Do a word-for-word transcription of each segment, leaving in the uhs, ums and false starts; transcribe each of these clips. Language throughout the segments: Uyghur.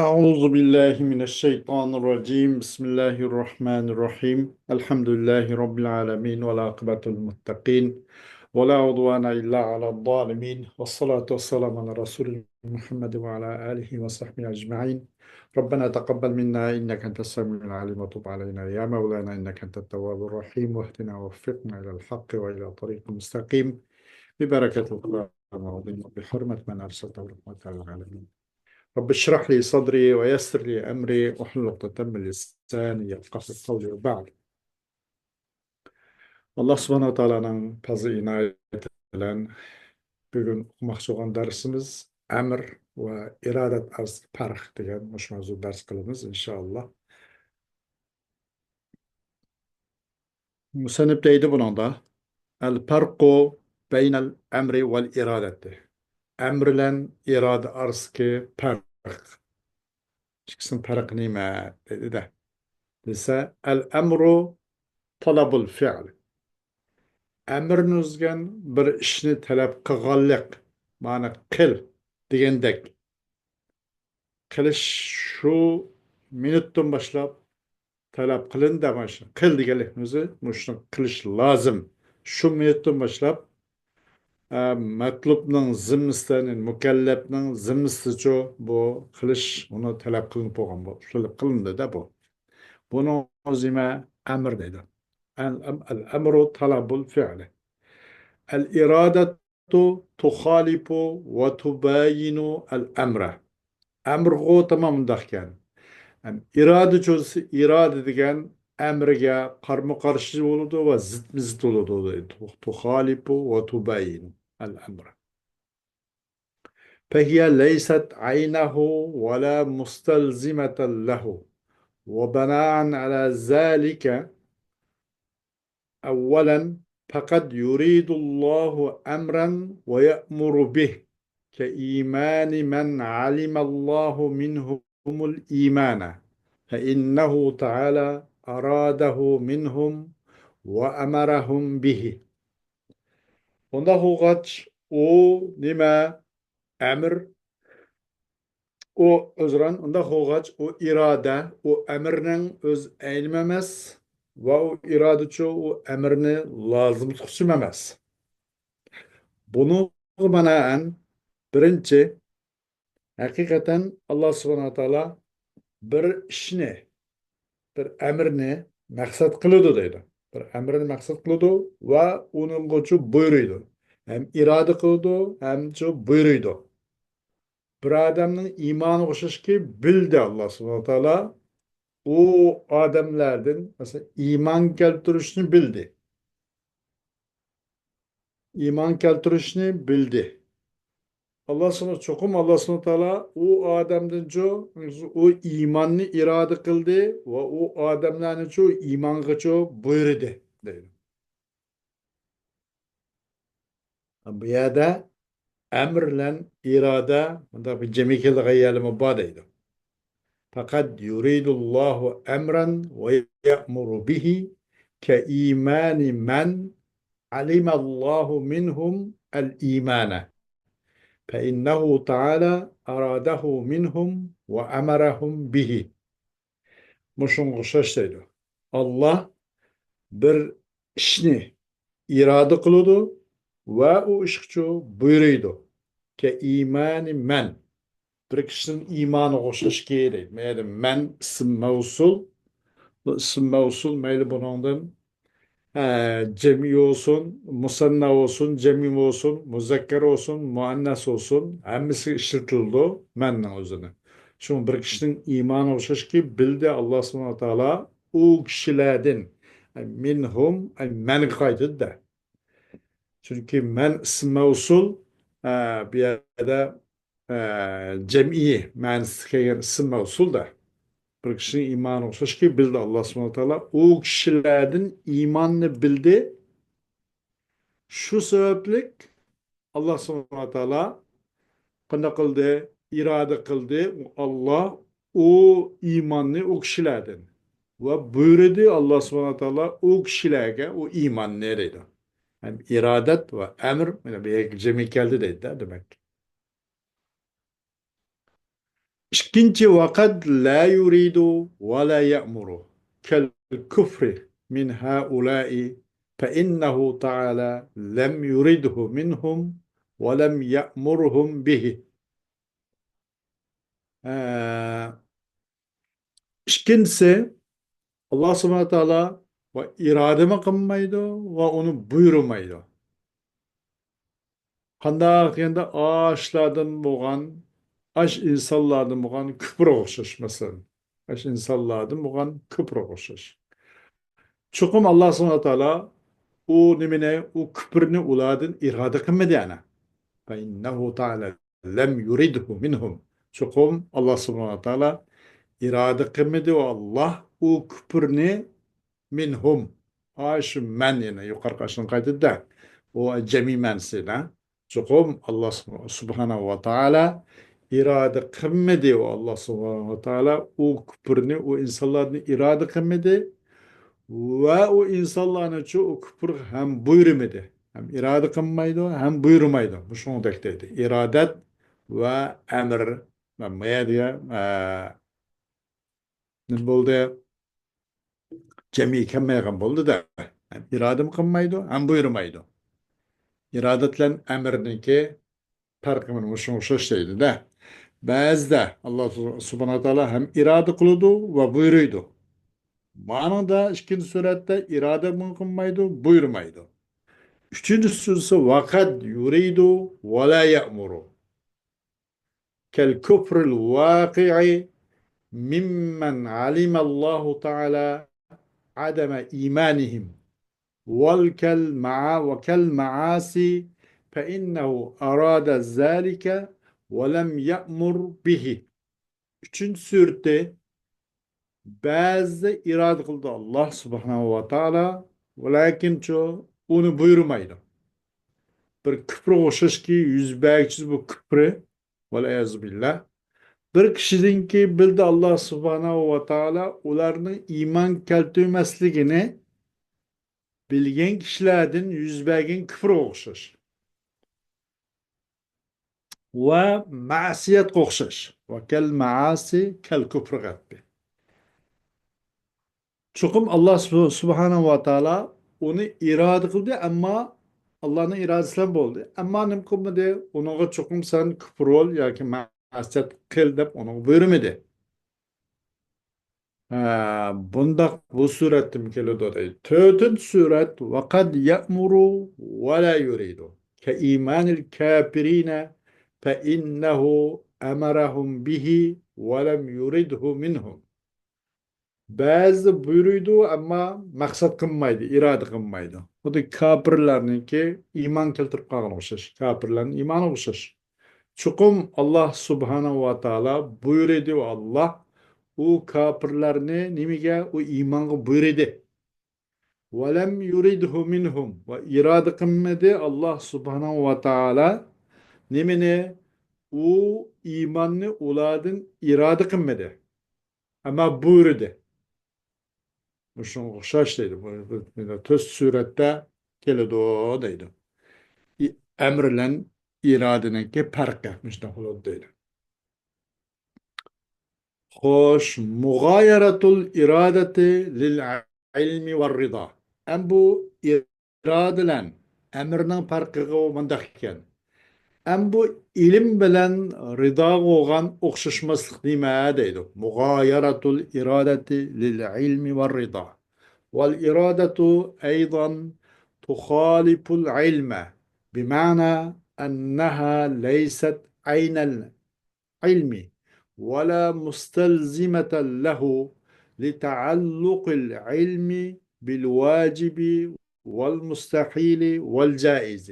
أعوذ بالله من الشيطان الرجيم. بسم الله الرحمن الرحيم. الحمد لله رب العالمين والعاقبة للمتقين ولا عدوان إلا على الظالمين والصلاة والسلام على رسول محمد وعلى آله وصحبه أجمعين. ربنا تقبل منا إنك أنت السميع العليم وتب علينا يا مولانا إنك أنت التواب الرحيم واهدنا ووفقنا إلى الحق وإلى طريق مستقيم ببركة القرآن العظيم وبحرمة من أرسلته رحمة للعالمين. رب اشرح لي صدري ويسر لي أمري واحلل عقدة من لساني يفقهوا قولي وبعد. ئاللا سۇبھانەھۇ ۋە تائالانىڭ پەزلى ئىنايىتى بىلەن بۈگۈن ئوقۇماقچى بولغان دەرسىمىز ئەمر ۋە ئىرادەت ئارىسىدىكى پەرق دېگەن مۇشۇ مەۋزۇدا دەرس قىلىمىز، ئىنشائاللا. مۇسەننىپ دەيدۇ بۇنىڭدا، الفرق بين الأمر والإرادة. ئەمر بىلەن ئىرادە ئارىسىدىكى پەرق. ئىككىسىنىڭ پەرقى نېمە؟ دېدى-دە. دېسە، الأمر طلب الفعل. ئەمر دېگەن بىر ئىشنى تەلەپ قىلغانلىق، مانا قىل دېگەندەك. قىلىش شۇ مىنۇتتىن باشلاپ تەلەپ قىلىندى، مانا شۇ قىل دېگەنلىكنىڭ ئۆزى مۇشۇنى قىلىش لازىم. شۇ مىنۇتتىن باشلاپ، ئە، مەتلۇبنىڭ زىممىسىدە، يەنى مۇكەللەپنىڭ زىممىسىدىچۇ بۇ قىلىش، ئۇنى تەلەپ قىلىنىپ بولغان، بۇ تەلەپ قىلىندى-دە بۇ. بۇنىڭ ئۆزى ئەمر دەيدۇ. الأمر طلب الفعل. الإرادة تخالف وتباين الأمر. ئەمرغۇ تامام مۇنداق ئىكەن. ئەم، ئىرادە چۆزسە، ئىرادە دېگەن ئەمرگە قارمۇ قارشى بولىدۇ ۋە زىتمۇ زىت بولىدۇ. تخالف وتباين الأمر. فهي ليست عينه ولا مستلزمة له. وبناء على ذلك، أولا، فقد يريد الله أمرا ويأمر به، كإيمان من علم الله منهم الإيمان، فإنه تعالى أراده منهم وأمرهم به. ئۇنداق بولغاچ، ئۇ نېمە؟ ئەمر ئۇ ئۆزران، ئۇنداق بولغاچ، ئۇ ئىرادە، ئۇ ئەمرنىڭ ئۆز ئەينىمۇ ئەمەس ۋە ئۇ ئىرادىچۇ ئۇ ئەمرنى لازىم تۇتقۇچىمۇ ئەمەس. بۇنىڭغا بىنائەن، بىرىنچى، ھەقىقەتەن ئاللا سۇبھانەھۇ ۋە تائالا بىر ئىشنى، بىر ئەمرنى مەقسەت قىلىدۇ دەيدۇ. بىر ئەمرنى مەقسەت قىلىدۇ ۋە ئۇنىڭغىچۇ بۇيرۇيدۇ. ھەم ئىرادە قىلىدۇ، ھەمچۇ بۇيرۇيدۇ. بىر ئادەمنىڭ ئىمانىغا ئوخشاشكى، بىلدى ئاللا سۇبھانەھۇ ۋە تائالا ئۇ ئادەملەردىن، مەسىلەن، ئىمان كەلتۈرۈشنى بىلدى. ئىمان كەلتۈرۈشنى بىلدى. ئاللا سۇبھانەھۇ، چوقۇم ئاللا سۇبھانەھۇ ۋە تائالا ئۇ ئادەمدىنچۇ ئۇ ئىماننى ئىرادە قىلدى ۋە ئۇ ئادەملەرنىچۇ ئىمانغىچۇ بۇيرۇدى دەيدۇ. بۇ يەردە ئەمر بىلەن ئىرادە مۇنداق بىر جەمئىي كېلىدىغان يەرلىرىمۇ بار دەيدۇ. فقد يريد الله أمرا ويأمر به كإيمان من علم الله منهم الإيمان، فإنه تعالى أراده منهم وأمرهم به. مۇشۇنىڭغا ئوخشاش دەيدۇ. ئاللا بىر ئىشنى ئىرادە قىلىدۇ ۋە ئۇ ئىشقىچۇ بۇيرۇيدۇ. كە ئىمانى مەن. بىر كىشىنىڭ ئىمانىغا ئوخشاشكى دەيدۇ. مەيلى مەن ئىسىم مەۋسۇل، بۇ ئىسىم مەۋسۇل مەيلى بۇنىڭدىن، ئە، جەمئىي بولسۇن، مۇسەننا بولسۇن، جەمئىي بولسۇن، مۇزەككەر بولسۇن، مۇئەننەس بولسۇن، ھەممىسىگە ئىشلىتىلىدۇ مەننىڭ ئۆزىنى. شۇڭا بىر كىشىنىڭ ئىمانىغا ئوخشاشكى، بىلدى ئاللا سۇبھانەھۇ ۋە تائالا ئۇ كىشىلەردىن، ئەي، مىنھۇم، ئەي، مەنگە قايتىدۇ-دە. چۈنكى مەن ئىسىم مەۋسۇل، ئە، بۇ يەردە، ئە، جەمئىي مەنىسىدە كەلگەن ئىسىم مەۋسۇل-دە. بىر كىشىنىڭ ئىمانىغا ئوخشاشكى، بىلدى ئاللا سۇبھانەھۇ ۋە تائالا ئۇ كىشىلەردىن ئىماننى بىلدى. شۇ سەۋەبلىك ئاللا سۇبھانەھۇ ۋە تائالا قانداق قىلدى؟ ئىرادە قىلدى ئاللا ئۇ ئىماننى ئۇ كىشىلەردىن. ۋە بۇيرۇدى ئاللا سۇبھانەھۇ ۋە تائالا ئۇ كىشىلەرگە ئۇ ئىماننى دەيدۇ. ھەم ئىرادەت ۋە ئەمر، مانا بۇ يەرگە جەمئىي كەلدى دەيدۇ-دە، دېمەك. ئىككىنچى، وقد لا يريد ولا يأمر كالكفر من هؤلاء فإنه تعالى لم يرده منهم ولم يأمرهم به. ئىككىنچىسى، ئاللا سۇبھانە تائالا ۋە ئىرادىمۇ قىلمايدۇ ۋە ئۇنى بۇيرۇمايدۇ. قانداق دېگەندە، ئاشلاردىن بولغان، ئاش ئىنسانلاردىن بولغان كۇپرغا ئوخشاش، مەسىلەن. ئاش ئىنسانلاردىن بولغان كۇپرغا ئوخشاش. چوقۇم ئاللا سۇبھانە تائالا ئۇ نېمىنى، ئۇ كۇپرنى ئۇلاردىن ئىرادە قىلمىدى، ئەنە. فإنه تعالى لم يرده منهم. چوقۇم ئاللا سۇبھانە تائالا ئىرادە قىلمىدى، ئۇ ئاللا ئۇ كۇپرنى مىنھۇم. ئا، شۇ مەن، يەنە يۇقىرىقى ئاشۇنى قايتىدى-دە. ئۇ جەمئىي مەنىسى-دە. چوقۇم ئاللا سۇبھانەھۇ ۋە تائالا ئىرادە قىلمىدى. ئۇ ئاللا سۇبھانەھۇ ۋە تائالا ئۇ كۇپرنى، ئۇ ئىنسانلاردىن ئىرادە قىلمىدى. ۋە ئۇ ئىنسانلارنىچۇ ئۇ كۇپرغا ھەم بۇيرۇمىدى. ھەم ئىرادە قىلمايدۇ، ھەم بۇيرۇمايدۇ. مۇشۇنىڭدەك دەيدۇ. ئىرادەت ۋە ئەمر. مەن بۇ يەردە، ئە، نېمە بولدى؟ جەمئىي كەلمەيدىغان بولدى-دە. ھەم ئىرادىمۇ قىلمايدۇ، ھەم بۇيرۇمايدۇ. ئىرادە بىلەن ئەمىرنىڭكى پەرقى مانا مۇشۇنىڭغا ئوخشاش دەيدۇ-دە. بەزىدە ئاللا سۇبھانەھۇ ۋە تائالا ھەم ئىرادە قىلىدۇ ۋە بۇيرۇيدۇ. مانىڭدا ئىككىنچى سۈرەتتە ئىرادىمۇ قىلمايدۇ، بۇيرۇمايدۇ. ئۈچىنچى سۈرىسى ۋەقەد يۇرىدۇ ۋە لا يەئمۇرۇ. كالكفر الواقع ممن علم الله تعالى عدم إيمانهم، والكالمعا-، وكالمعاصي، فإنه أراد ذلك ولم يأمر به. ئۈچىنچى سۈرىتى، بەزىدە ئىرادە قىلىدۇ ئاللا سۇبھانەھۇ ۋە تائالا، ۋەلەكىنچۇ ئۇنى بۇيرۇمايدۇ. بىر كۇپرغا ئوخشاشكى يۈز بەرگۈچىسى بۇ كۇپرى، ۋەلئىيازۇ بىللا. بىر كىشىدىنكى بىلدى ئاللا سۇبھانەھۇ ۋە تائالا ئۇلارنىڭ ئىمان كەلتۈرمەسلىكىنى بىلگەن كىشىلەردىن يۈز بەرگەن كۇپرغا ئوخشاش. ۋە مەسىيەتكە ئوخشاش. وكالمعاصي كالكفر غەربى. چوقۇم ئاللا سۇ-، سۇبھانەھۇ ۋە تائالا ئۇنى ئىرادە قىلدى، ئەمما ئاللانىڭ ئىرادىسى بىلەن بولدى. ئەمما نېمە قىلمىدى؟ ئۇنىڭغا چوقۇم سەن كۇپۇر بول ياكى مەسىيەت قىل دەپ ئۇنىڭغا بۇيرۇمىدى. ھە، بۇنداق بۇ سۈرەتتىمۇ كېلىدۇ دەيدۇ. تۆتىنچى سۈرەت، وقد يأمر ولا يريد كإيمان الكافرين فإنه أمرهم به ولم يرده منهم. بەزىدە بۇيرۇيدۇ، ئەمما مەقسەت قىلمايدۇ، ئىرادە قىلمايدۇ. خۇددى كاپىرلارنىڭكى ئىمان كەلتۈرۈپ قالغىنىغا ئوخشاش، كاپىرلارنىڭ ئىمانىغا ئوخشاش. چوقۇم ئاللا سۇبھانەھۇ ۋە تائالا بۇيرۇدى، ۋە ئاللا ئۇ كاپىرلارنى نېمىگە؟ ئۇ ئىمانغا بۇيرۇدى. ولم يرده منهم، ۋە ئىرادە قىلمىدى ئاللا سۇبھانەھۇ ۋە تائالا نېمىنى؟ ئۇ ئىماننى ئۇلاردىن ئىرادە قىلمىدى. ئەمما بۇيرۇدى. مۇشۇنىڭغا ئوخشاش دەيدۇ. بۇ، بۇ، بۇ تۆت سۈرەتتە كېلىدۇ دەيدۇ. ئى-، ئەمر بىلەن ئىرادىنىڭكى پەرقى مۇشۇنداق بولىدۇ دەيدۇ. خوش، مغايرة الإرادة للعلم والرضا. ئەم بۇ ئىرادە بىلەن ئەمرنىڭ پەرقىغۇ مۇنداق ئىكەن. ئەم بۇ ئىلىم بىلەن رىداغا بولغان ئوخشاشماسلىق نېمە دەيدۇ. مغايرة الإرادة للعلم والرضا. والإرادة أيضا تخالف العلم بمعنى أنها ليست عين العلم ولا مستلزمة له لتعلق العلم بالواجب والمستحيل والجائز،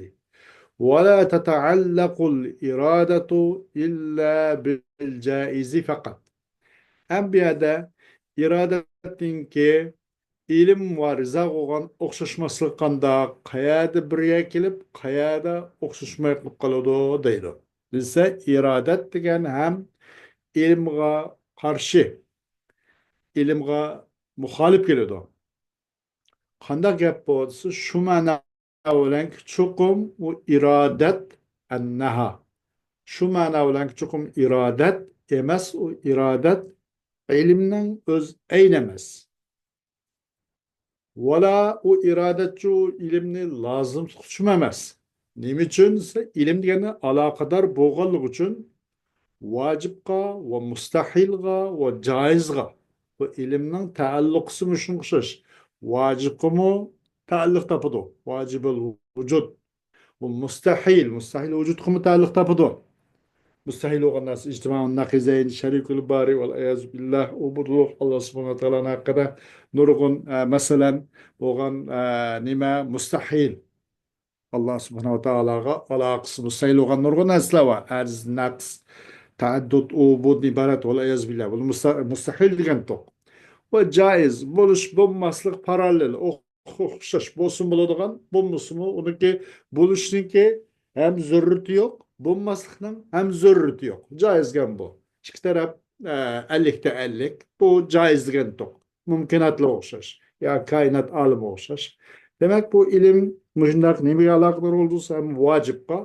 ولا تتعلق الإرادة إلا بالجائز فقط. ئەم بۇ يەردە ئىرادەتنىڭكى ئىلىم ۋە رىزا بولغان ئوخشاشماسلىقى قانداق؟ قەيەردە بىرگە كېلىپ، قەيەردە ئوخشاشماي قېلىپ قالىدۇ دەيدۇ. دېسە، ئىرادەت دېگەن ھەم ئىلىمغا قارشى، ئىلىمغا مۇخالىپ كېلىدۇ. قانداق گەپ بۇ دېسە، شۇ مەنە بىلەنكى چوقۇم ئۇ ئىرادەت ئەننەھا. شۇ مەنە بىلەنكى چوقۇم ئىرادەت ئەمەس، ئۇ ئىرادەت ئىلىمنىڭ ئۆز ئەينى ئەمەس. ۋەلا ئۇ ئىرادەتچۇ ئىلىمنى لازىم تۇتقۇچىمۇ ئەمەس. نېمە ئۈچۈن دېسە، ئىلىم دېگەننى ئالاقىدار بولغانلىقى ئۈچۈن ۋاجىبقا ۋە مۇستەھىلغا ۋە جائىزغا، بۇ ئىلىمنىڭ تەئەللۇقىسىمۇ شۇنىڭغا ئوخشاش. ۋاجىبقىمۇ تەئەللۇق تاپىدۇ. ۋاجىبۇل ۋۇجۇد. بۇ مۇستەھىل، مۇستەھىل ۋۇجۇدقىمۇ تەئەللۇق تاپىدۇ. مۇستەھىل بولغان نەرسە ئىجتىمائۇن نەقىزەين، شەرىكۇل بارى ۋەل ئىيازۇ بىللاھ، ئۇ بۇ ئاللاھ سۇبھانەھۇ ۋە تائالانىڭ ھەققىدە نۇرغۇن، ئە، مەسىلەن، بولغان، ئە، نېمە مۇستەھىل. ئاللاھ سۇبھانەھۇ ۋە تائالاغا ئالاقىسى مۇستەھىل بولغان نۇرغۇن نەرسىلەر بار. ئەرز، نەقس، تەئەددۇد، ئۇ، بۇ، ئىبارەت، ۋەل ئىيازۇ بىللاھ. بۇنى مۇستە-، مۇستەھىل دېگەنتۇق. ۋە جائىز، بولۇش، بولماسلىق، پاراللېل، ئوخشاش بولسىمۇ بولىدىغان، بولمىسىمۇ ئۇنىڭكى بولۇشنىڭكى ھەم زۆرۈرىتى يوق، بولماسلىقنىڭ ھەم زۆرۈرىتى يوق. جائىزكەن بۇ. ئىككى تەرەپ، ئە، ئەللىكتە ئەللىك. بۇ جائىز دېگەنتۇق. مۇمكىناتلار ئوخشاش. يا كائىنات ئالىمى ئوخشاش. دېمەك، بۇ ئىلىم مۇشۇنداق نېمىگە ئالاقىدار بولىدۇ دېسە، ھەم ۋاجىبقا،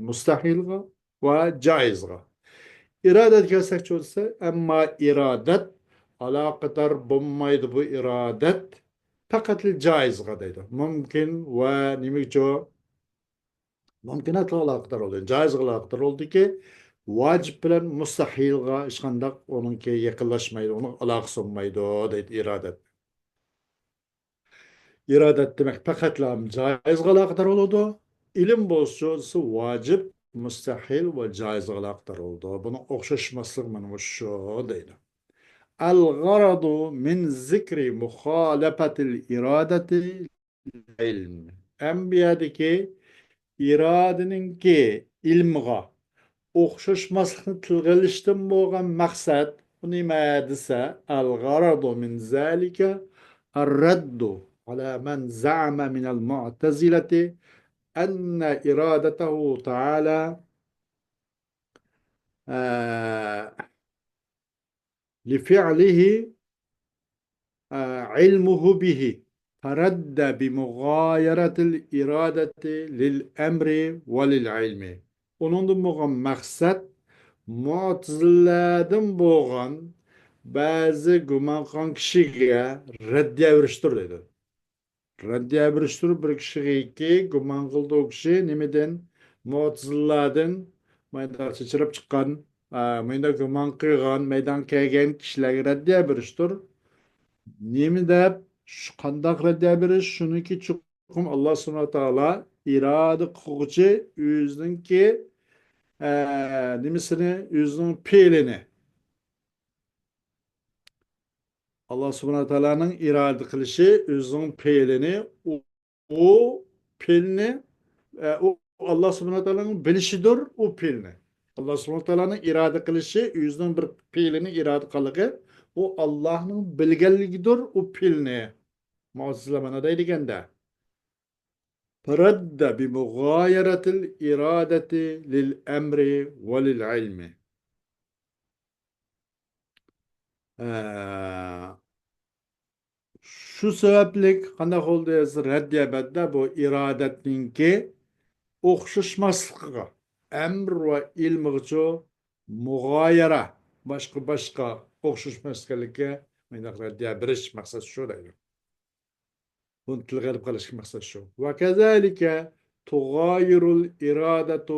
مۇستەھىلغا ۋە جائىزغا. ئىرادەتكە كەلسەكچۇ دېسە، ئەمما ئىرادەت ئالاقىدار بولمايدۇ، بۇ ئىرادەت پەقەتلا جائىزغا دەيدۇ. مۇمكىن ۋە نېمىگىچۇ؟ مۇمكىناتقا ئالاقىدار بولىدۇ. جائىزغا ئالاقىدار بولىدۇكى، ۋاجىب بىلەن مۇستەھىلغا ھېچقانداق ئۇنىڭكى يېقىنلاشمايدۇ، ئۇنىڭ ئالاقىسى بولمايدۇ دەيدۇ ئىرادەت. ئىرادەت دېمەك پەقەتلا جائىزغا ئالاقىدار بولىدۇ. ئىلىم بولسىچۇ دېسە ۋاجىب، مۇستەھىل ۋە جائىزغا ئالاقىدار بولىدۇ. بۇنىڭ ئوخشاشماسلىقى مانا مۇشۇ دەيدۇ. الغرض من ذكر مخالفة الإرادة للعلم. ئەمما بۇ يەردىكى ئىرادىنىڭكى ئىلىمغا ئوخشاشماسلىقنى تىلغا ئېلىشتىن بولغان مەقسەت، بۇ نېمە دېسە، الغرض من ذلك الرد على من زعم من المعتزلة أن إرادته تعالى، ئە، لفعله، ئە، علمه به فرد بمغايرة الإرادة للأمر وللعلم. ئۇنىڭدىن بولغان مەقسەت مۇئتەزىلىلەردىن بولغان بەزى گۇمان قىلغان كىشىگە رەددىيە بېرىشتۇر دەيدۇ. رەددىيە بېرىشتۇر بىر كىشىگىكى گۇمان قىلىدۇ ئۇ كىشى نېمىدىن؟ مۇئتەزىلىلەردىن مايدا چېچىرىپ چىققان، ئا، مايدا گۇمان قىلغان، مەيدانغا كەلگەن كىشىلەرگە رەددىيە بېرىشتۇر. نېمە دەپ، شۇ قانداق رەددىيە بېرىش؟ شۇنىڭكى چوقۇم ئاللا سۇبھانەھۇ ۋە تائالا ئىرادە قىلغۇچى ئۆزىنىڭكى، ئە، نېمىسىنى، ئۆزىنىڭ پېئىلىنى. ئاللا سۇبھانەھۇ ۋە تائالانىڭ ئىرادە قىلىشى ئۆزىنىڭ پېئىلىنى، ئۇ، ئۇ پېئىلنى، ئە، ئۇ ئاللا سۇبھانەھۇ ۋە تائالانىڭ بىلىشىدۇر ئۇ پېئىلنى. ئاللا سۇبھانەھۇ ۋە تائالانىڭ ئىرادە قىلىشى، ئۆزىنىڭ بىر پېئىلىنى ئىرادە قىلغانلىقى، ئۇ ئاللانىڭ بىلگەنلىكىدۇر ئۇ پېئىلنى. مۇئتەزىلە مانا دەيدىكەندە. فرد بمغايرة الإرادة للأمر وللعلم. ئە، شۇ سەۋەبلىك قانداق بولدى دېسە، رەددىيە بەردى بۇ ئىرادەتنىڭكى ئوخشاشماسلىقىغا، ئەمر ۋە ئىلمىغىچۇ مۇغايىرە، باشقا، باشقا ئوخشاشماس ئىكەنلىكىگە مۇنداق رەددىيە بېرىش مەقسەت شۇ دەيدۇ. بۇنى تىلغا ئېلىپ قېلىشقا مەقسەت شۇ. وكذلك تغاير الإرادة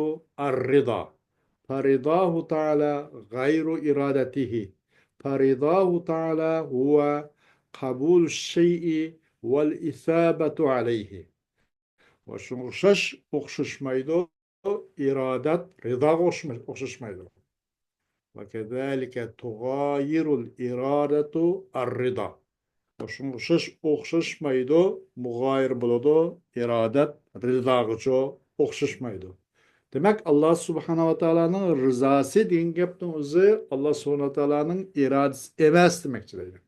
الرضا، فرضاه تعالى غير إرادته، فرضاه تعالى هو قبول الشيء والإثابة عليه. ۋە شۇنىڭغا ئوخشاش، ئوخشاشمايدۇ. ئىرادەت رىداغا ئوخشىماي-، ئوخشاشمايدۇ. وكذلك تغاير الإرادة الرضا. شۇنىڭغا ئوخشاش، ئوخشاشمايدۇ، مۇغايىر بولىدۇ. ئىرادەت رىداغىچۇ ئوخشاشمايدۇ. دېمەك، ئاللا سۇبھانەھۇ ۋە تائالانىڭ رىزاسى دېگەن گەپنىڭ ئۆزى ئاللا سۇبھانەھۇ ۋە تائالانىڭ ئىرادىسى ئەمەس دېمەكچى دەيدۇ.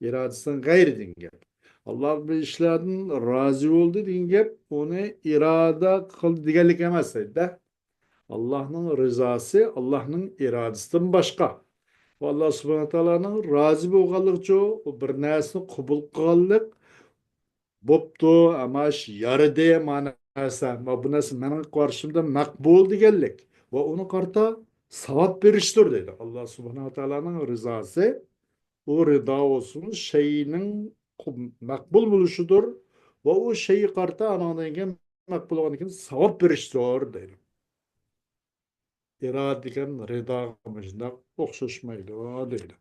ئىرادىسىدىن غەيرى دېگەن گەپ. ئاللا بىر ئىشلاردىن رازى بولدى دېگەن گەپ، ئۇنى ئىرادە قىلدى دېگەنلىك ئەمەس دەيدۇ-دە. ئاللانىڭ رىزاسى ئاللانىڭ ئىرادىسىدىن باشقا. ئۇ ئاللا سۇبھانەھۇ ۋە تائالانىڭ رازى بولغانلىقىچۇ، ئۇ بىر نەرسىنى قوبۇل قىلغانلىق، بوپتۇ، ئەمما ئىش يارىدى، مانا نەرسە، ما بۇ نەرسە مېنىڭ قارىشىمدا مەقبۇل دېگەنلىك. ۋە ئۇنى قارىتا ساۋاب بېرىشتۇر دەيدۇ. ئاللا سۇبھانەھۇ ۋە تائالانىڭ رىزاسى، ئۇ رىزا بولسىمۇ شەيئىنىڭ مەقبۇل بولۇشىدۇر ۋە ئۇ شەيئىگە قارىتا ئانىڭدىن كېيىن مەقبۇل بولغاندىن كېيىن ساۋاب بېرىشتۇر دەيدۇ. ئىرادە دېگەن رىزاغا مۇشۇنداق ئوخشاشمايدۇ دەيدۇ.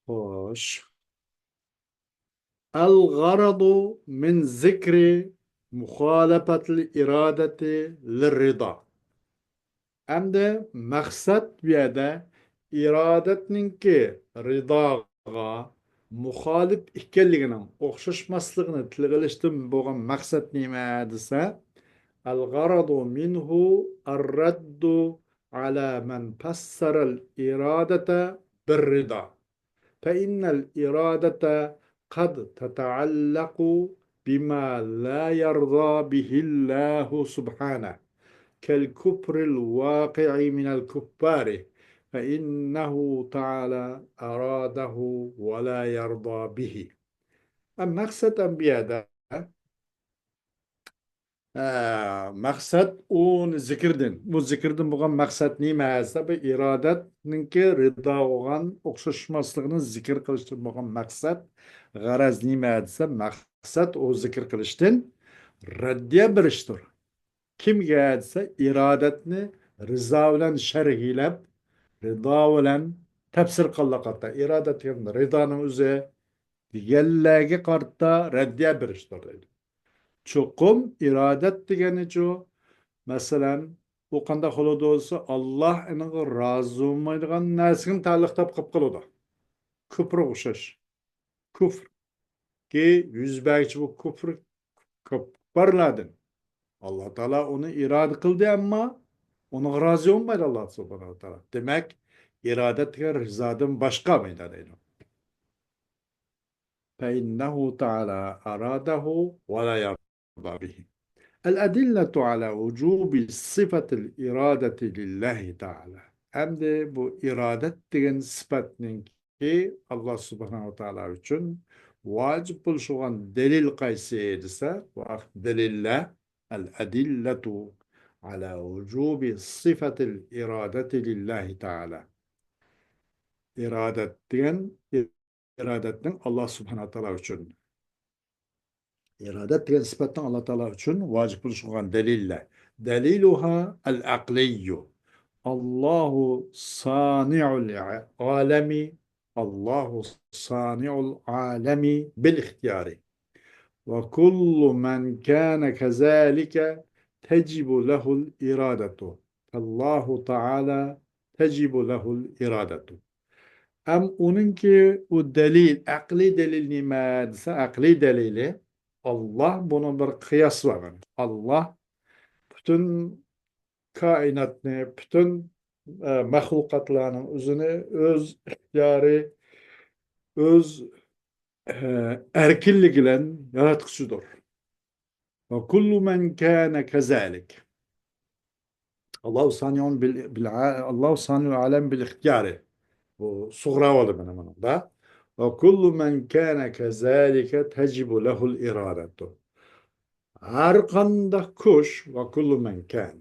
خوش. الغرض من ذكر مخالفة الإرادة للرضا. ئەمدى مەقسەت بۇ يەردە ئىرادەتنىڭكى رىداغا مۇخالىپ ئىكەنلىكىنىڭ، ئوخشاشماسلىقىنى تىلغا ئېلىشتىن بولغان مەقسەت نېمە دېسە، الغرض منه الرد على من فسر الإرادة بالرضا. فإن الإرادة قد تتعلق بما لا يرضى به الله سبحانه، كالكفر الواقع من الكفار، فإنه تعالى أراده ولا يرضى به. مەقسەت ئەنبىيادا ئە، مەقسەت ئۇنى زىكىردىن. بۇ زىكىردىن بولغان مەقسەت نېمە دېسە، بۇ ئىرادەتنىڭكى رىدا بولغان ئوخشاشماسلىقىنى زىكىر قىلىشتىن بولغان مەقسەت، غەرەز نېمە دېسە، مەقسەت ئۇ زىكىر قىلىشتىن رەددىيە بېرىشتۇر. كىمگە دېسە، ئىرادەتنى رىزا بىلەن شەرھلەپ، رىدا بىلەن تەپسىر قىلغانلىقتا، ئىرادەت دېگەن رىدانىڭ ئۆزى دېگەنلەرگە قارىتا رەددىيە بېرىشتۇر دەيدۇ. چوقۇم ئىرادەت دېگىنىچۇ، مەسىلەن، ئۇ قانداق بولىدۇ دېسە، ئاللا ئېنىڭغا رازى بولمايدىغان نەرسىگە مۇتەئەللىق دەپ قېلىپ قالىدۇ. كۇپرغا ئوخشاش. كۇفركى يۈز بەرگۈچى بۇ كۇفر كۇپپارلاردىن. ئاللا تائالا ئۇنى ئىرادە قىلدى، ئەمما ئۇنىڭغا رازى بولمايدۇ ئاللا سۇبھانەھۇ ۋە تائالا. دېمەك، ئىرادەت دېگەن رىزادىن باشقا مەيدا دەيدۇ. فإنه تعالى أراده ولا يرضى به. الأدلة على وجوب صفة الإرادة لله تعالى. ئەمدى بۇ ئىرادەت دېگەن سۈپەتنىڭكى ئاللا سۇبھانەھۇ ۋە تائالا ئۈچۈن ۋاجىپ بولۇشىغان دەلىل قايسى دېسە، بۇ ھەقتە دەلىللەر، الأدلة على وجوب صفة الإرادة لله تعالى. ئىرادەت دېگەن ئىرادەتنىڭ ئاللا سۇبھانەھۇ ۋە تائالا ئۈچۈن، ئىرادەت دېگەن سۈپەتنىڭ ئاللا تائالا ئۈچۈن ۋاجىپ بولۇشىغا دەلىللەر. دليلها العقلي. الله صانع العالم، الله صانع العالم بالاختيار. وكل من كان كذلك تجب له الإرادة. فالله تعالى تجب له الإرادة. ئەم ئۇنىڭكى ئۇ دەلىل، ئەقلىي دەلىل نېمە دېسە، ئەقلىي دەلىلى، ئاللا، بۇنىڭ بىر قىياسى بار. ئاللا پۈتۈن كائىناتنى، پۈتۈن، ئە، مەخلۇقاتلارنىڭ ئۆزىنى ئۆز ئىختىيارى، ئۆز، ئە، ئەركىنلىكى بىلەن ياراتقۇچىدۇر. وكل من كان كذلك. الله صانع بال-، بالع-، الله صانع العالم بالاختيار. بۇ سۇغرا بولدى مانا بۇنىڭدا. وكل من كان كذلك تجب له الإرادة. ھەر قانداق كۈچ، وكل من كان،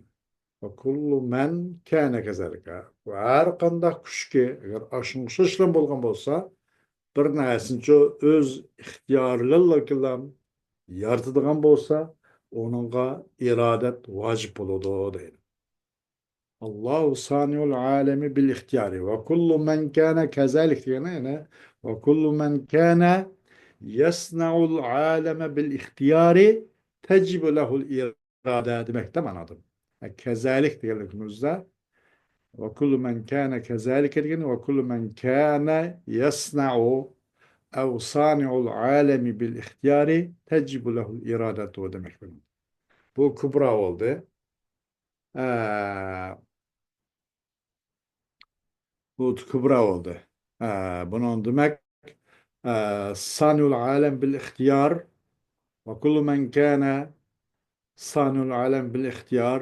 وكل من كان كذلك. ھەر قانداق كۈچكە، ئەگەر ئاشۇنىڭغا ئوخشاش بولغان بولسا، بىر نەرسىنىچۇ ئۆز ئىختىيارى بىلەنلا يارىتىدىغان بولسا، ئۇنىڭغا ئىرادەت ۋاجىپ بولىدۇ دەيدۇ. الله صانع العالم بالاختيار. وكل من كان كذلك دېگەن يەنە، وكل من كان يصنع العالم بالاختيار تجب له الإرادة دېمەكتە مانادىن. كذلك دېگەنلىكىمىزدە، وكل من كان كذلك دېگەن، وكل من كان يصنع أو صانع العالم بالاختيار تجب له الإرادة دېمەك. بۇ كۇبرا بولدى. ئە، بۇ كۇبرا بولدى. ئە، بۇنىڭ دېمەك، ئە، صانع العالم بالاختيار، وكل من كان صانع العالم بالاختيار،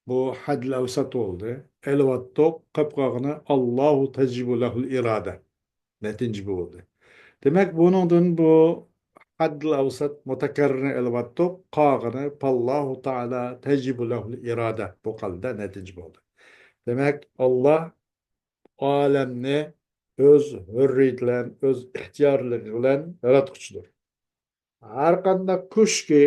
بۇ ھەددىل ئەۋسەت بولدى. ئېلىۋاتتۇق، قېلىپ قالغىنى الله تجب له الإرادة. نەتىجە بۇ بولدى. دېمەك، بۇنىڭدىن بۇ ھەددىل ئەۋسەت مۇتەكەررىرنى ئېلىۋەتتۇق. قالغىنى فاللاھۇ تائالا تەجىبۇ لەھۇل ئىرادە. بۇ قالدى، نەتىجە بولدى. دېمەك، ئاللاھ ئالەمنى ئۆز ھۆررىيىتى بىلەن، ئۆز ئىختىيارلىقى بىلەن ياراتقۇچىدۇر. ھەر قانداق كۈچكى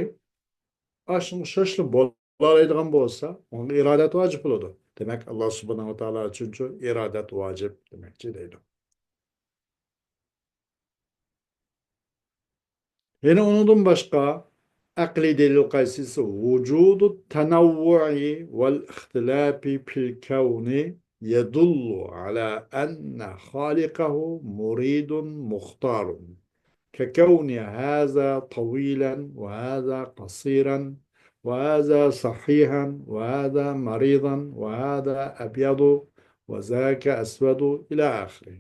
ئاشۇنىڭ شۇشلا بولالايدىغان بولسا، ئۇنىڭغا ئىرادەت ۋاجىپ بولىدۇ. دېمەك، ئاللاھ سۇبھانەھۇ ۋە تائالا ئۈچۈنچۇ ئىرادەت ۋاجىپ دېمەكچى دەيدۇ. يەنە ئۇنىڭدىن باشقا ئەقلىي دەلىل قايسى دېسە، وجود التنوع والاختلاف في الكون يدل على أن خالقه مريد مختار، ككون هذا طويلا وهذا قصيرا وهذا صحيحا وهذا مريضا وهذا أبيض وذاك أسود إلى آخره.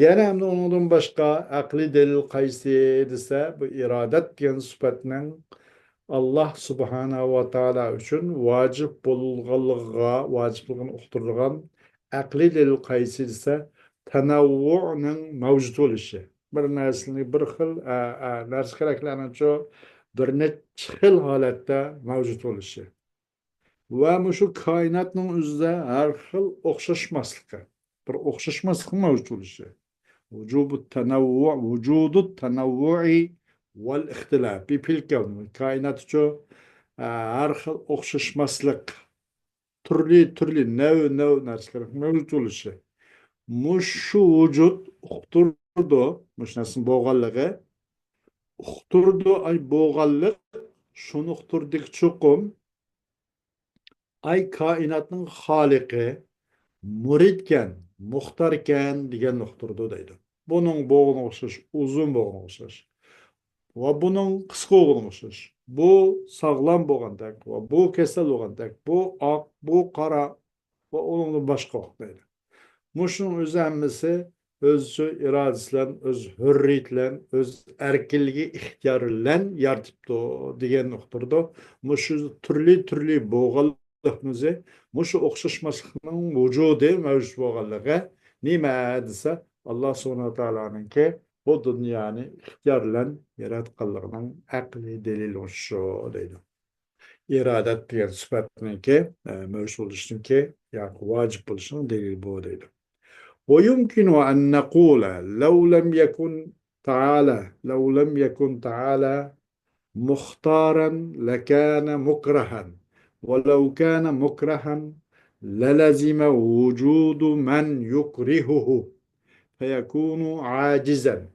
يەنە ئەمدى ئۇنىڭدىن باشقا ئەقلىي دەلىل قايسى دېسە، بۇ ئىرادەت دېگەن سۈپەتنىڭ ئاللاھ سۇبھانەھۇ ۋە تائالا ئۈچۈن ۋاجىپ بولغانلىقىغا، ۋاجىپلىقىنى ئۇقتۇرىدىغان ئەقلىي دەلىل قايسى دېسە، تەنەۋۋۇنىڭ مەۋجۇت بولۇشى. بىر نەرسىنى بىر خىل، ئە، ئە، نەرسە كېرەكلەرنىڭچۇ بىر نەچچە خىل ھالەتتە مەۋجۇت بولۇشى. ۋە مۇشۇ كائىناتنىڭ ئۆزىدە ھەر خىل ئوخشاشماسلىقى، بىر ئوخشاشماسلىقنىڭ مەۋجۇت بولۇشى. وجوب التنوع، وجود التنوع والاختلاف في الكون. كائىناتچۇ، ئە، ھەر خىل ئوخشاشماسلىق، تۈرلى، تۈرلى، نەۋ، نەۋ نەرسىلەر مەۋجۇت بولۇشى. مۇشۇ ۋۇجۇد ئۇقتۇرىدۇ، مۇشۇ نەرسىنىڭ بولغانلىقى ئۇقتۇرىدۇ، ئاي بولغانلىق، شۇنى ئۇقتۇردىكى چوقۇم، ئاي كائىناتنىڭ خالىقى مۇرىتكەن، مۇختاركەن دېگەننى ئۇقتۇرىدۇ دەيدۇ. بۇنىڭ بوغىنى ئوخشاش، ئۇزۇن بوغىنى ئوخشاش. ۋە بۇنىڭ قىسقا بوغىنى ئوخشاش. بۇ ساغلام بولغاندەك، ۋە بۇ كېسەل بولغاندەك، بۇ ئاق، بۇ قارا، ۋە ئۇنىڭدىن باشقا ئوخشايدۇ. مۇشۇنىڭ ئۆزى ھەممىسى ئۆزىچە ئىرادىسى بىلەن، ئۆز ھۆررىيىتى بىلەن، ئۆز ئەركىنلىكى، ئىختىيارى بىلەن يارىتىپتۇ دېگەننى ئۇقتۇرىدۇ. مۇشۇ تۈرلى، تۈرلى بولغانلىقىمىزى، مۇشۇ ئوخشاشماسلىقنىڭ ۋۇجۇدى مەۋجۇت بولغانلىقى نېمە دېسە، ئاللا سۇبھانەھۇ ۋە تائالانىڭكى بۇ دۇنيانى ئىختىيار بىلەن ياراتقانلىقىنىڭ ئەقلىي دەلىلى شۇ دەيدۇ. ئىرادەت دېگەن سۈپەتنىڭكى، ئە، مەۋجۇت بولۇشىنىڭكى ياكى ۋاجىپ بولۇشىنىڭ دەلىلى بۇ دەيدۇ. ويمكن أن نقول لو لم يكن تعالى، لو لم يكن تعالى مختارا لكان مكرها، ولو كان مكرها للزم وجود من يكرهه فيكون عاجزا.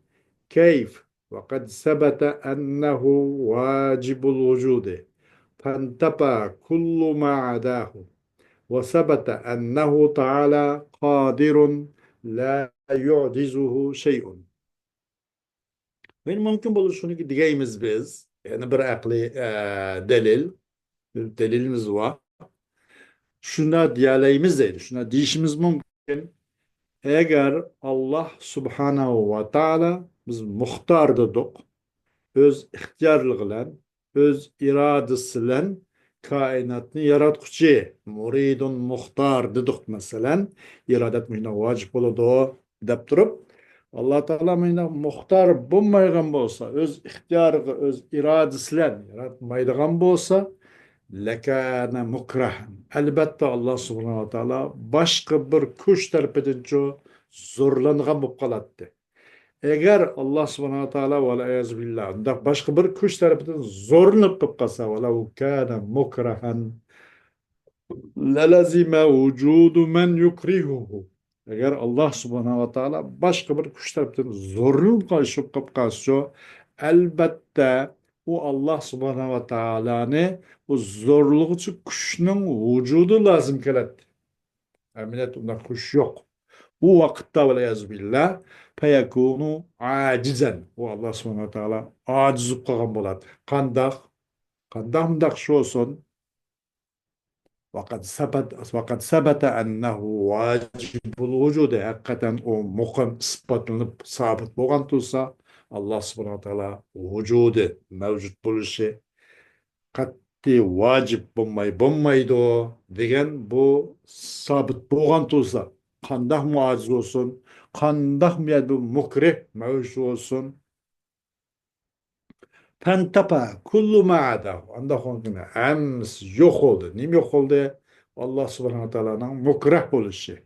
كيف؟ وقد ثبت أنه واجب الوجود، فانتفى كل ما عداه، وثبت أنه تعالى قادر لا يعجزه شيء. يەنى مۇمكىن بولۇشى شۇنىكى دېگەيمىز بىز، يەنە بىر ئەقلىي، ئە، دەلىل، دەلىلىمىز بار. شۇنداق دېيەلەيمىز دەيدۇ، شۇنداق دېيىشىمىز مۇمكىن. ئەگەر ئاللا سۇبھانەھۇ ۋە تائالا بىز مۇختار دېدۇق، ئۆز ئىختىيارلىقى بىلەن، ئۆز ئىرادىسى بىلەن كائىناتنى ياراتقۇچى، مۇرىدۇن مۇختار دېدۇق، مەسىلەن، ئىرادەت مۇشۇنداق ۋاجىپ بولىدۇ دەپ تۇرۇپ، ئاللا تائالا مۇشۇنداق مۇختار بولمايدىغان بولسا، ئۆز ئىختىيارىغا، ئۆز ئىرادىسى بىلەن ياراتمايدىغان بولسا، لەكانە مۇكرەھەن. ئەلبەتتە، ئاللا سۇبھانەھۇ ۋە تائالا باشقا بىر كۈچ تەرىپىدىنچۇ زورلانغان بولۇپ قالاتتى. ئەگەر ئاللا سۇبھانەھۇ ۋە تائالا، ۋەل ئىيازۇ بىللا، ئۇنداق باشقا بىر كۈچ تەرىپىدىن زورلىنىپ قېلىپ قالسا، ۋەلەۋ كانە مۇكرەھەن لەلەزىمە ۋۇجۇدۇ مەن يۇكرىھۇھۇ. ئەگەر ئاللا سۇبھانەھۇ ۋە تائالا باشقا بىر كۈچ تەرىپىدىن زورلىنىپ قېلىپ قالسىچۇ، ئەلبەتتە، ئۇ ئاللا سۇبھانەھۇ ۋە تائالانى ئۇ زورلىغۇچى كۈچنىڭ ۋۇجۇدى لازىم كېلەتتى. ئەمەلىيەتتە ئۇنداق كۈچ يوق. ئۇ ۋاقىتتا، ۋەل ئىيازۇ بىللا، فەيەكۇنۇ ئاجىزەن. ئۇ ئاللا سۇبھانەھۇ ۋە تائالا ئاجىز بولۇپ قالغان بولاتتى. قانداق؟ قانداق مۇنداق ئىش بولسۇن؟ ۋەقەد سەبەت، ۋەقەد سەبەتە ئەننەھۇ ۋاجىبۇل ۋۇجۇدى. ھەقىقەتەن ئۇ مۇقىم ئىسپاتلىنىپ سابىت بولغان تۇرسا، ئاللا سۇبھانەھۇ ۋە تائالا ۋۇجۇدى، مەۋجۇت بولۇشى قەتئىي ۋاجىپ بولماي، بولمايدۇ دېگەن بۇ سابىت بولغان تۇرسا، قانداقمۇ ئاجىز بولسۇن، قانداقمۇ يەردە مۇكرىھ مەۋجۇت بولسۇن، فانتفى كل ما عداه. ئانداق بولغاندا ھەممىسى يوق بولدى. نېمە يوق بولدى؟ ئاللا سۇبھانەھۇ ۋە تائالانىڭ مۇكرەھ بولۇشى،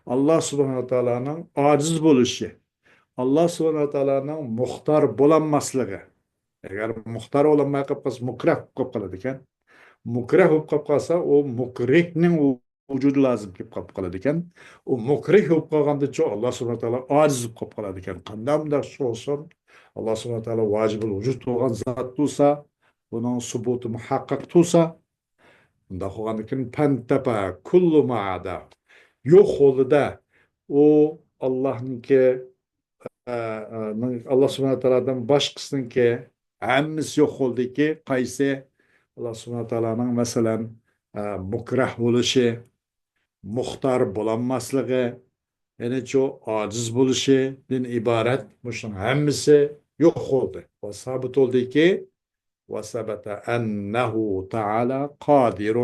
ئاللا سۇبھانەھۇ ۋە تائالانىڭ ئاجىز بولۇشى، ئاللا سۇبھانەھۇ ۋە تائالانىڭ مۇختار بولالماسلىقى. ئەگەر مۇختار بولالماي قېلىپ قالسا، مۇكرەھ بولۇپ قېلىپ قالىدىكەن. مۇكرەھ بولۇپ قېلىپ قالسا، ئۇ مۇكرىھنىڭ ۋۇجۇدى لازىم كېلىپ قېلىپ قالىدىكەن. ئۇ مۇكرىھ بولۇپ قالغاندىچۇ، ئاللا سۇبھانەھۇ ۋە تائالا ئاجىز بولۇپ قېلىپ قالىدىكەن. قانداق مۇنداق ئىش بولسۇن؟ ئاللا سۇبھانەھۇ ۋە تائالا ۋاجىبۇل ۋۇجۇد بولغان زات تۇرسا، ئۇنىڭ سۇبۇتى مۇھەققەق تۇرسا، ئۇنداق بولغاندىكىن، فانتفى كل ما عداه. يوق بولدى-دە، ئۇ ئاللانىڭكى، ئە، ئە، ئاللا سۇبھانەھۇ ۋە تائالادىن باشقىسىنىڭكى ھەممىسى يوق بولدىكى، قايسى؟ ئاللا سۇبھانەھۇ ۋە تائالانىڭ، مەسىلەن، ئە، مۇكرەھ بولۇشى، مۇختار بولالماسلىقى، يەنىچۇ ئاجىز بولۇشىدىن ئىبارەت مۇشۇنىڭ ھەممىسى يوق بولدى. ۋە سابىت بولدىكى، وثبت أنه تعالى قادر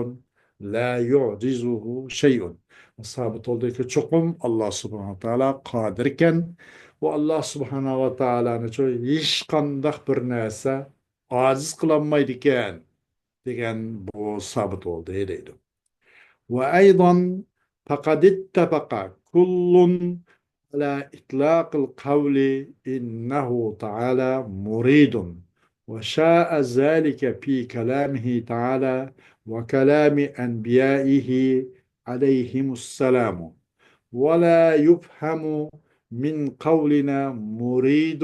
لا يعجزه شيء. سابىت بولدىكى، چوقۇم ئاللا سۇبھانەھۇ ۋە تائالا قادىركەن، ۋە ئاللا سۇبھانەھۇ ۋە تائالانىچۇ ھېچقانداق بىر نەرسە ئاجىز قىلالمايدىكەن دېگەن بۇ سابىت بولدى دەيدۇ. وأيضا فقد اتفق كل على إطلاق القول إنه تعالى مريد، وشاع ذلك في كلامه تعالى وكلام أنبيائه عليهم السلام، ولا يفهم من قولنا مريد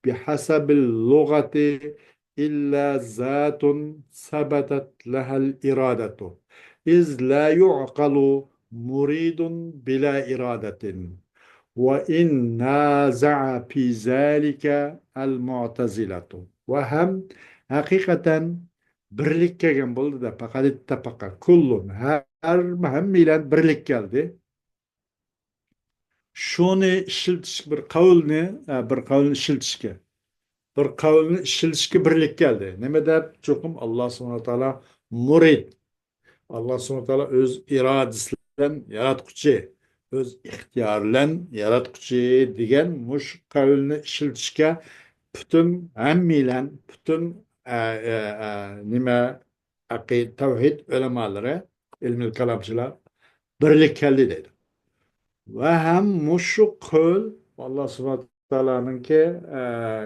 بحسب اللغة إلا ذات ثبتت لها الإرادة، إذ لا يعقل مريد بلا إرادة، وإن نازع في ذلك المعتزلة. ۋە ھەم ھەقىقەتەن بىرلىككە كەلگەن بولدى-دە، فقد اتفق كل، ھەر، ھەممەيلەن بىرلىككە كەلدى. شۇنى ئىشلىتىش، بىر قەۋلنى، ئە، بىر قەۋلنى ئىشلىتىشكە، بىر قەۋلنى ئىشلىتىشكە بىرلىككە كەلدى. نېمە دەپ؟ چوقۇم ئاللا سۇبھانەھۇ ۋە تائالا مۇرىد. ئاللا سۇبھانەھۇ ۋە تائالا ئۆز ئىرادىسى بىلەن ياراتقۇچى، ئۆز ئىختىيارى بىلەن ياراتقۇچى دېگەن مۇشۇ قەۋلنى ئىشلىتىشكە پۈتۈن ھەممەيلەن، پۈتۈن، ئە، ئە، ئە، نېمە، ئەقىدە، تەۋھىد ئۆلىمالىرى، ئىلمىل كالامچىلار بىرلىككە كەلدى دەيدۇ. ۋە ھەم مۇشۇ قول ئاللا سۇبھانەھۇ ۋە تائالانىڭكى، ئە،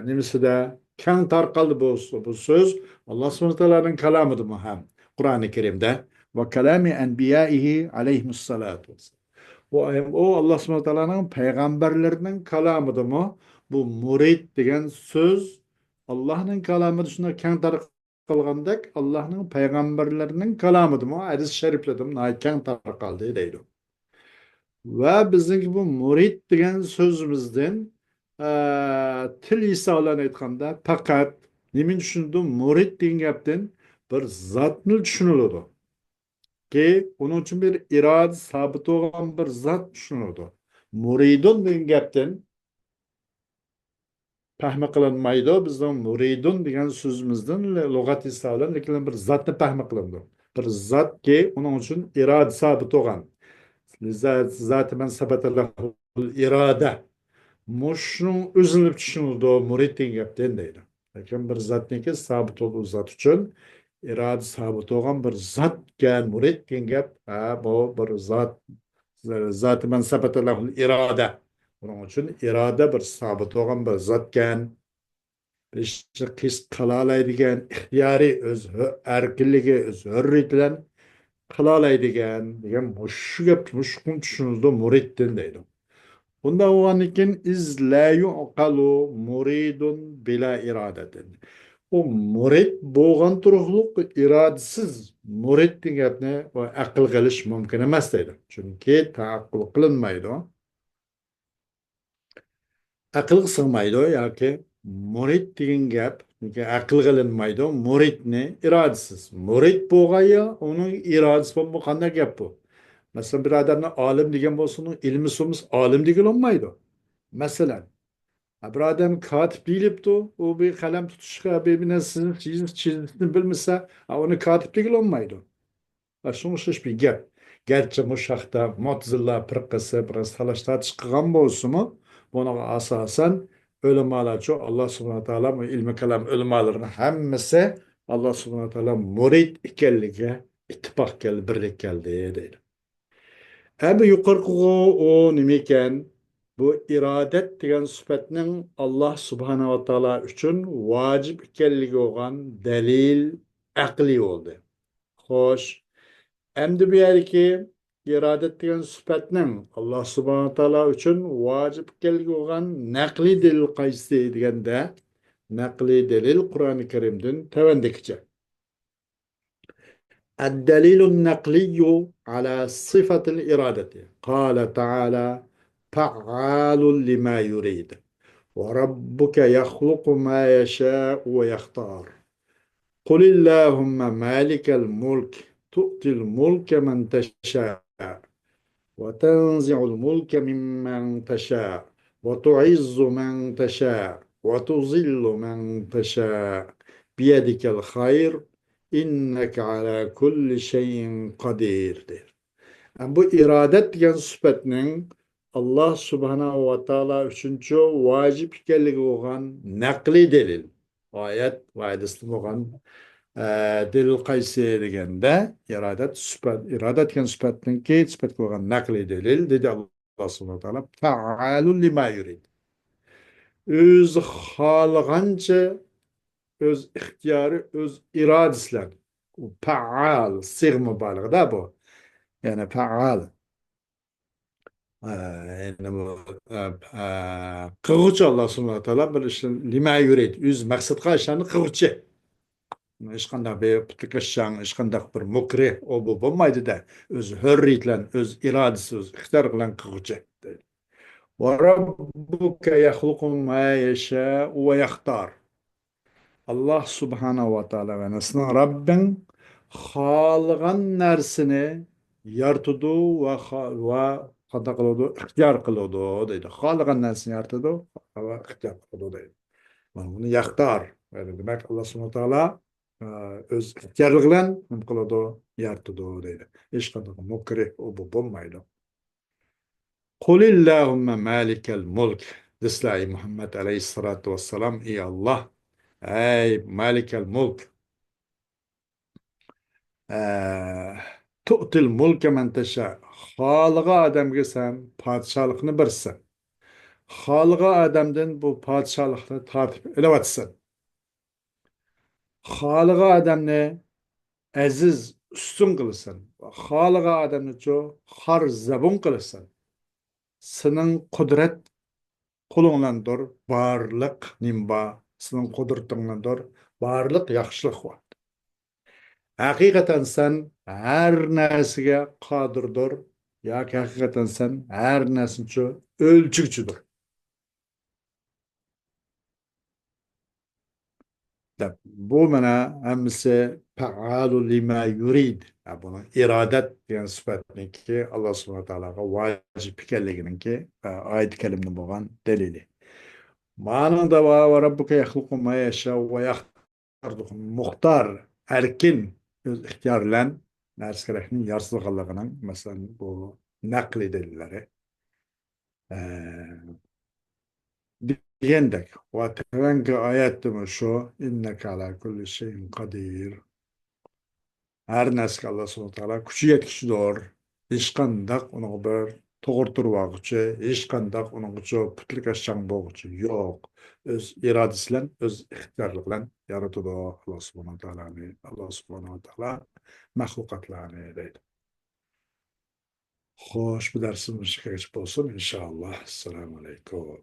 نېمىسىدە كەڭ تارقالدى بۇ، بۇ سۆز. ئاللا سۇبھانەھۇ ۋە تائالانىڭ كالامىدىمۇ ھەم قۇرئانى كەرىمدە، وكلام أنبيائه عليهم الصلاة والسلام. ئۇ، ئۇ ئاللا سۇبھانەھۇ ۋە تائالانىڭ پەيغەمبەرلىرىنىڭ كالامىدىمۇ بۇ مۇرىد دېگەن سۆز ئاللانىڭ كالامىدا شۇنداق كەڭ تارقالغاندەك، ئاللانىڭ پەيغەمبەرلىرىنىڭ كالامىدىمۇ، ھەدىس شەرىفلىرىدىمۇ ناھايىتى كەڭ تارقالدى دەيدۇ. ۋە بىزنىڭكى بۇ مۇرىد دېگەن سۆزىمىزدىن، ئە، تىل ھېسابى بىلەن ئېيتقاندا، پەقەت نېمىنى چۈشىنىدۇ؟ مۇرىد دېگەن گەپتىن بىر زاتنى چۈشىنىلىدۇ. كى، ئۇنىڭ ئۈچۈن بىر ئىرادە سابىت بولغان بىر زات چۈشىنىلىدۇ. مۇرىدۇن دېگەن گەپتىن پەھمى قىلىنمايدۇ. بىزنىڭ مۇرىدۇن دېگەن سۆزىمىزدىن لۇغەت ھېسابى بىلەن لېكىن بىر زاتنى پەھمى قىلىنىدۇ. بىر زاتكى، ئۇنىڭ ئۈچۈن ئىرادە سابىت بولغان. ذات، ذات من ثبت له الإرادة. مۇشۇنىڭ ئۆزىنى چۈشىنىدۇ، مۇرىد دېگەن گەپتىن دەيدۇ. لېكىن بىر زاتنىڭكى سابىت بولغان زات ئۈچۈن ئىرادە سابىت بولغان بىر زاتكەن، مۇرىد دېگەن گەپ، ھە، بۇ بىر زات، ذات من ثبت له الإرادة. ئۇنىڭ ئۈچۈن ئىرادە بىر سابىت بولغان بىر زاتكەن. بىر ئىشنى قەست قىلالايدىغان، ئىختىيارىي، ئۆز ھۆ-، ئەركىنلىكى، ئۆز ھۆررىيىتى بىلەن قىلالايدىغان دېگەن مۇشۇ گەپ، مۇشۇ ئۇقۇم چۈشىنىدۇ مۇرىدتىن دەيدۇ. بۇنداق بولغاندىن كېيىن، إذ لا يعقل مريد بلا إرادة. ئۇ مۇرىد بولغان تۇرۇقلۇق ئىرادىسىز مۇرىد دېگەن گەپنى ئەقىلگە ئېلىش مۇمكىن ئەمەس دەيدۇ. چۈنكى تەئەققۇل قىلىنمايدۇ. ئەقىلگە سىغمايدۇ ياكى مۇرىد دېگەن گەپ، چۈنكى ئەقىلگە ئېلىنمايدۇ. مۇرىدنى ئىرادىسىز. مۇرىد بولغان يا ئۇنىڭ ئىرادىسى بولمىغان قانداق گەپ بۇ؟ مەسىلەن، بىر ئادەمنى ئالىم دېگەن بولسا، ئۇنىڭ ئىلمى سۇمۇس ئالىم دېگىلى بولمايدۇ. مەسىلەن، بىر ئادەم كاتىپ دېيىلىپتۇ، ئۇ بىر قەلەم تۇتۇشقا، بىر، بىر نەرسىنى يېزىش، چىزىشنى بىلمىسە، ئۇنى كاتىپ دېگىلى بولمايدۇ. ۋە شۇڭا ئوخشاش بىر گەپ. گەرچە مۇشۇ ھەقتە مۇئتەزىلە پىرقىسى بىراز تالاش تارتىش قىلغان بولسىمۇ، بۇنىڭغا ئاساسەن ئۆلىمالارچۇ، ئاللا سۇبھانەھۇ ۋە تائالا، بۇ ئىلمىي كالام ئۆلىمالىرىنىڭ ھەممىسى ئاللا سۇبھانەھۇ ۋە تائالا مۇرىت ئىكەنلىكىگە ئىتتىپاق كەلدى، بىرلىك كەلدى دەيدۇ. ئەمدى يۇقىرىقىغۇ ئۇ نېمىكەن؟ بۇ ئىرادەت دېگەن سۈپەتنىڭ ئاللا سۇبھانەھۇ ۋە تائالا ئۈچۈن ۋاجىپ ئىكەنلىكىگە بولغان دەلىل ئەقلىي بولدى. خوش، ئەمدى بۇ يەردىكى ئىرادەت دېگەن سۈپەتنىڭ ئاللا سۇبھانەھۇ ۋە تائالا ئۈچۈن ۋاجىپ ئىكەنلىكىگە بولغان نەقلىي دەلىل قايسى دېگەندە، نەقلىي دەلىل قۇرئانى كەرىمدىن تۆۋەندىكىچە. الدليل النقلي على صفة الإرادة. قال تعالى: فعال لما يريد. وربك يخلق ما يشاء ويختار. قل اللهم مالك الملك تؤتي الملك من تشاء وتنزع الملك ممن تشاء وتعز من تشاء وتذل من تشاء بيدك الخير إنك على كل شيء قدير دەيدۇ. بۇ ئىرادەت دېگەن سۈپەتنىڭ ئاللا سۇبھانەھۇ ۋە تائالا ئۈچۈنچۇ ۋاجىپ ئىكەنلىكى بولغان نەقلىي دەلىل، ئايەت ۋە ھەدىستىن بولغان، ئە، دەلىل قايسى دېگەندە، ئىرادەت سۈپەت، ئىرادە دېگەن سۈپەتنىڭكى سۈپەتكە بولغان نەقلىي دەلىل، دېدى ئاللا سۇبھانەھۇ ۋە تائالا، فەئالۇن لىما يۇرىد. ئۆزى خالىغانچە، ئۆز ئىختىيارى، ئۆز ئىرادىسى بىلەن. فەئال، سىغە مۇبالىغىدە بۇ. يەنى فەئال. ئە، يەنى بۇ، ئە، ئە، قىلغۇچى ئاللا سۇبھانەھۇ ۋە تائالا بىر ئىشنى لىما يۇرىد، ئۆزى مەقسەت قىلغان ئىشلارنى قىلغۇچى. ھېچقانداق بىر پۇتلىكاشاڭ، ھېچقانداق بىر مۇكرىھ، ئۇ بۇ بولمايدۇ-دە. ئۆز ھۆررىيىتى بىلەن، ئۆز ئىرادىسى، ئۆز ئىختىيارى بىلەن قىلغۇچى. ۋە رەببۇكە يەخلۇقۇ ما يەشاءۇ ۋە يەختار. ئاللا سۇبھانەھۇ ۋە تائالا، يەنى سېنىڭ رەببىڭ خالىغان نەرسىنى يارىتىدۇ ۋە خا-، ۋە قانداق قىلىدۇ؟ ئىختىيار قىلىدۇ دەيدۇ. خالىغان نەرسىنى يارىتىدۇ ۋە ئىختىيار قىلىدۇ دەيدۇ. مانا بۇنى يەختار. يەنى دېمەك، ئاللا سۇبھانەھۇ ۋە تائالا، ئە، ئۆز ئىختىيارلىقى بىلەن نېمە قىلىدۇ؟ يارىتىدۇ دەيدۇ. ھېچقانداق مۇكرىھ ئۇ بۇ بولمايدۇ. قۇلىللاھۇممە مالىكەل مۇلك. دېسىلە، ئەي مۇھەممەد ئەلەيھىسسالاتۇ ۋەسسالام، ئى ئاللا، ئەي مالىكەل مۇلك. ئە، تۇئتىل مۇلكە مەن تەشا. خالىغان ئادەمگە سەن پادىشاھلىقنى بېرىسەن. خالىغان ئادەمدىن بۇ پادىشاھلىقنى تارتىپ ئېلىۋاتىسەن. خالىغان ئادەمنى ئەزىز، ئۈستۈن قىلىسەن. خالىغان ئادەمنىچۇ خار، زەبۇن قىلىسەن. سېنىڭ قۇدرەت قولۇڭلاندۇر بارلىق نېمە بار، سېنىڭ قۇدرىتىڭلاندۇر بارلىق ياخشىلىق بار. ھەقىقەتەن سەن ھەر نەرسىگە قادىردۇر ياكى ھەقىقەتەن سەن ھەر نەرسىنىچۇ ئۆلچىگۈچىدۇر. دەپ، بۇ مانا ھەممىسى پەئالۇ لىما يۇرىد. ھە، بۇنىڭ ئىرادەت دېگەن سۈپەتنىڭكى ئاللا سۇبھانەھۇ ۋە تائالاغا ۋاجىپ ئىكەنلىكىنىڭكى، ئە، ئايەت كەرىمدە بولغان دەلىلى. مانىڭدا ۋە، ۋە رەببۇكە يەخلۇقۇ ما يەشاءۇ ۋە يەختار. مۇختار، ئەركىن، ئۆز ئىختىيارى بىلەن نەرسە كېرەكنى يارىتىدىغانلىقىنىڭ، مەسىلەن، بۇ نەقلىي دەلىللىرى. ئە، دېگەندەك، ۋە تۆۋەنكى ئايەتتىمۇ شۇ، ئىننەكە ئالا كۇللى شەيئىن قەدىر. ھەر نەرسىگە ئاللا سۇبھانەھۇ ۋە تائالا كۈچى يەتكۈچىدۇر. ھېچقانداق ئۇنىڭغا بىر توغرا تۇرۇۋالغۇچى، ھېچقانداق ئۇنىڭغىچۇ پۇتلىكاشاڭ بولغۇچى يوق. ئۆز ئىرادىسى بىلەن، ئۆز ئىختىيارلىقى بىلەن يارىتىدۇ ئاللا سۇبھانەھۇ ۋە تائالانى، ئاللا سۇبھانەھۇ ۋە تائالا مەخلۇقاتلارنى دەيدۇ. خوش، بۇ دەرسىمىز مۇشۇ يەرگىچە بولسۇن، ئىنشائاللا. ئەسسالامۇ ئەلەيكۇم.